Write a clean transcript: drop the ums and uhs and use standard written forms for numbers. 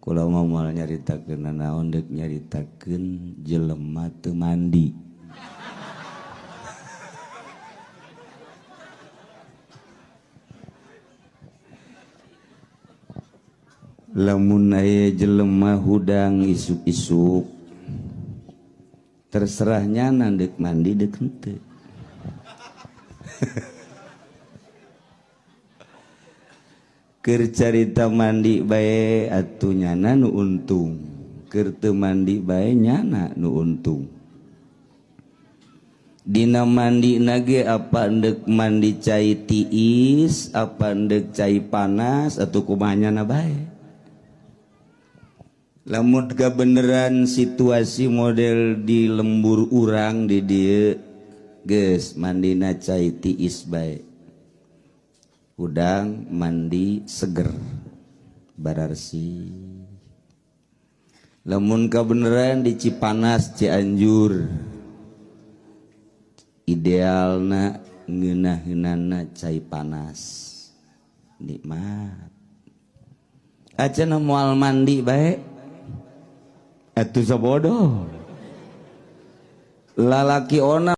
Kula mah moal nyaritakeun nanaon deuk nyaritakeun jelema teu mandi. Lamun aya jelema hudang isuk-isuk terserahnya deuk mandi deuk henteu. Keur carita mandi bae atuh nyana nu untung, keur teu mandi bae nyana nu untung. Dina mandi nage apa endek mandi cai tiis, apa endek cai panas atau kumaha nyana bae. Lamun beneran situasi model di lembur urang di dieu geus mandina cai tiis bae. Udang mandi seger bararsi. Lamun kabeneran di Cipanas Cianjur idealna ngeunah-eunana cai panas nikmat. Acan moal mandi bae atuh sabodoh. Lalaki ona